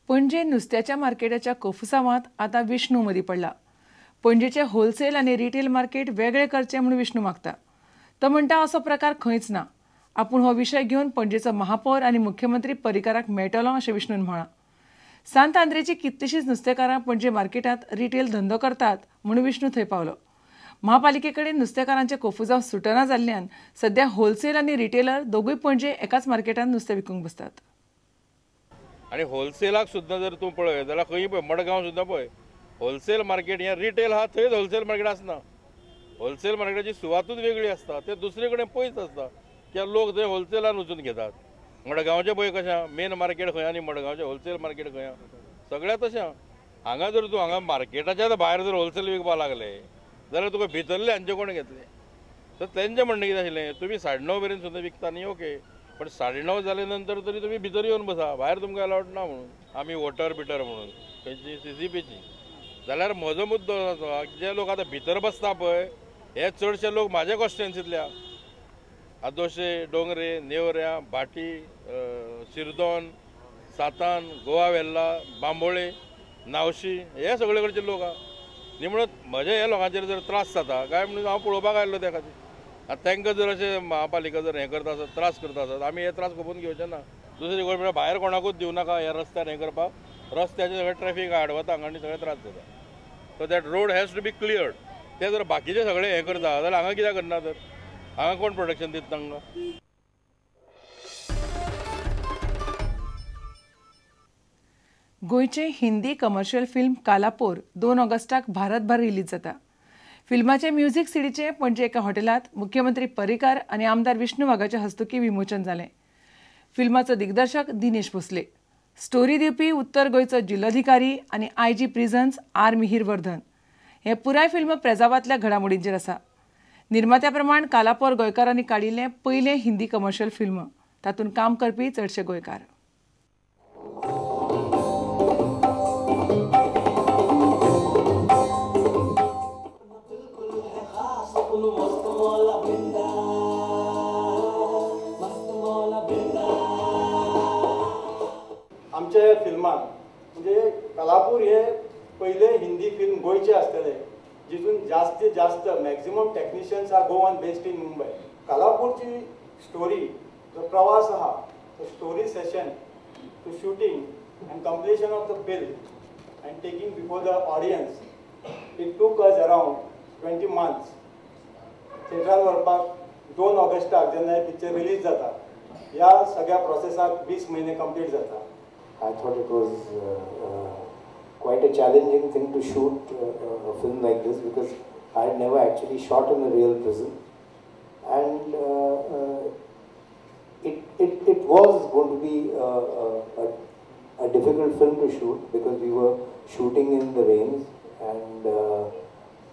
पणजे नुस्त्याच्या मार्केटाच्या कोफुसावांत आतां विष्णू मदीं पडला. पणजेचे होलसेल आनी रिटेल मार्केट वेगळे करचें म्हूण विष्णू मागता. तो म्हणटा असो प्रकार खंयच ना. आपूण हो विशय घेवन पणजेचो महापौर आनी मुख्यमंत्री पर्रीकाराक मेळटलो अशें विष्णून म्हळां. सांत आंद्रेची कितलीशींच नुस्तेकारां पणजे मार्केटांत रिटेल धंदो करतात म्हूण विष्णू थंय पावलो. महापालिके कडेन नुस्तेकारांचे कोफुजांव सुटना जाल्ल्यान सद्या होलसेल आनी रिटेलर दोगूय पणजे एकाच मार्केटांत नुस्तें विकूंक बसतात. आनी होलसेलाक सुद्दां जर तूं पळय जाल्यार खंय पळय मडगांव सुद्दां पळय होलसेल मार्केट हें रिटेल आहा थंयच होलसेल मार्केट आसना. होलसेल मार्केटाची सुवातूच वेगळी आसता, ते दुसरे कडेन पयस आसता कित्याक लोक थंय होलसेलान वचून घेतात. मडगांवचें पळय कशें मेन मार्केट खंय आनी मडगांवचें होलसेल मार्केट खंय सगळ्या तशें. हांगा जर तूं हांगा मार्केटाच्या भायर जर होलसेल विकपाक लागले जाल्यार तुका भितरले हांचे कोण घेतले. सो तेंचें म्हणणें कितें आशिल्लें तुमी 9:30 मेरेन सुद्दां विकता न्ही ओके, पण 9:30 जाले नंतर तरी तुमी भितर येवन बसा, भायर तुमकां अलावड ना म्हणून. आमी वॉटर बिटर म्हणून खंयची CCPची जाल्यार म्हजो मुद्दो असो जे लोक आतां भितर बसता पळय हे चडशे लोक म्हाज्या कॉन्स्टिट्युएन्सींतल्या आदोशे, डोंगरे, नेवऱ्या, भाटी, शिरदोन, सातान, गोवा वेल्ला, बांबोळे, नावशी हे सगळे कडचे लोक आहा. न्ही म्हणून म्हज्या ह्या लोकांचेर जर त्रास जाता काय म्हणून हांव पळोवपाक आयिल्लो त्या खातीर. आतां तांकां जर अशें महापालिका जर हें करता आसत त्रास करता आसत आमी हे त्रास खपून घेवचे ना. दुसरी गोश्ट म्हळ्यार भायर कोणाकूच दिवं नाका ह्या रस्त्यार हें करपाक, रस्त्याचें सगळें ट्रॅफीक आडवता हांगा आनी सगळें त्रास जाता. So that road has to be cleared. ते जर बाकीचे सगळे हें करता जाल्यार हांगा कित्याक करना तर हांगा कोण प्रोटेक्शन दिता तांकां. गोंयचें हिंदी कमर्शियल फिल्म कालापोर 2 ऑगस्टाक भारतभर रिलीज जाता. फिल्माचे म्युझिक सिडीचें पणजे एका हॉटेलांत मुख्यमंत्री पर्रीकार आनी आमदार विष्णू वाघाच्या हस्तुकीं विमोचन जालें. फिल्माचो दिग्दर्शक दिनेश भोसले, स्टोरी दिवपी उत्तर गोंयचो जिल्लोधिकारी आनी IG prisons R Mihir Vardhan. हें पुराय फिल्म प्रेजावांतल्या घडामोडींचेर आसा. निर्मात्या प्रमाण कालापोर गोंयकारांनी काडिल्लें पयलें हिंदी कमर्शियल फिल्म. तातूंत काम करपी चडशे गोंयकार. आमच्या फिल्माक म्हणजे कालापूर हे पयले हिंदी फिल्म गोंयचे आसतले जितून जास्तीत जास्त maximum technicians are Goan based in Mumbai. कालापूरची story जो प्रवास आहा तो story session to shooting and completion of the film and taking before the audience it took us around 20 months. थिएटरान व्हरपाक 2 ऑगस्टाक जेन्ना हे पिक्चर रिलीज जाता ह्या सगळ्या प्रोसेसाक 20 म्हयने कंप्लीट जाता. I thought it was quite a challenging thing to shoot a film like this because I had never actually shot in a real prison, and it was going to be a difficult film to shoot because we were shooting in the rains, and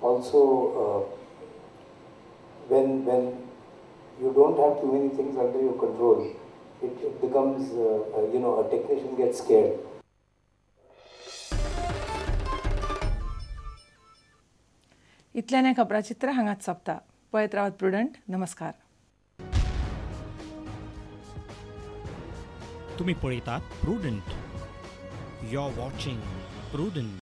also when you don't have too many things under your control, it becomes, you know, a technician gets scared. इतल्यान हें खबराचित्र हांगाच सोंपता. पळयत रावात prudent. नमस्कार. तुम्ही पळयतात Prudent. You are watching Prudent.